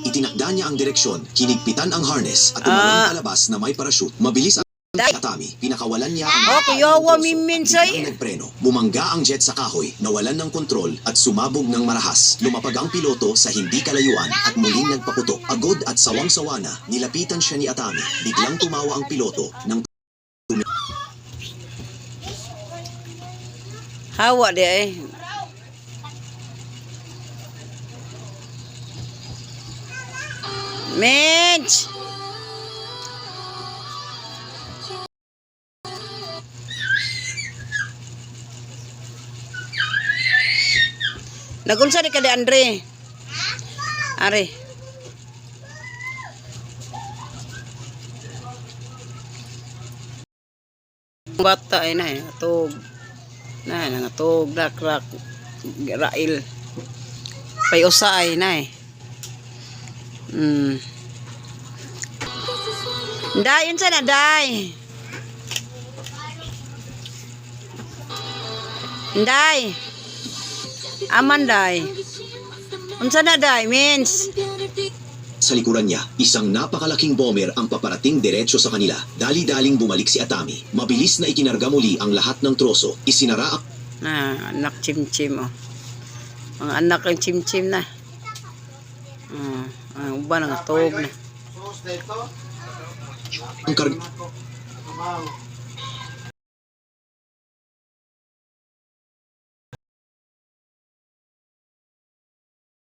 Itinakda niya ang direksyon, hinigpitan ang harness at tumalon palabas na may parachute. Mabilis ang Day. Atami. Pinakawalan niya ang Oh, kuyawa, troso at miminsay. biglang nagpreno. Bumangga ang jet sa kahoy, nawalan ng kontrol at sumabog ng marahas. Lumapag ang piloto sa hindi kalayuan at muling nagpaputok. Agod at sawang-sawa na, nilapitan siya ni Atami. Biglang tumawa ang piloto nang Hawa di eh. Mitch! Nagunsa di ka di Andre? Are. Bata ay na eh, atog. Na, nangatog, rak, rak, rail. Payusa ay na eh. Day, yun sana, day. Day. Aman, day. Unsa na, day, means. Sa likuran niya, isang napakalaking bomber ang paparating diretso sa kanila. Dali-daling bumalik si Atami. Mabilis na ikinarga muli ang lahat ng troso. Isinara ang Na, anak chim-chim, oh. Ang anak ang chim-chim na. Ang uban, ang atog na. ang karga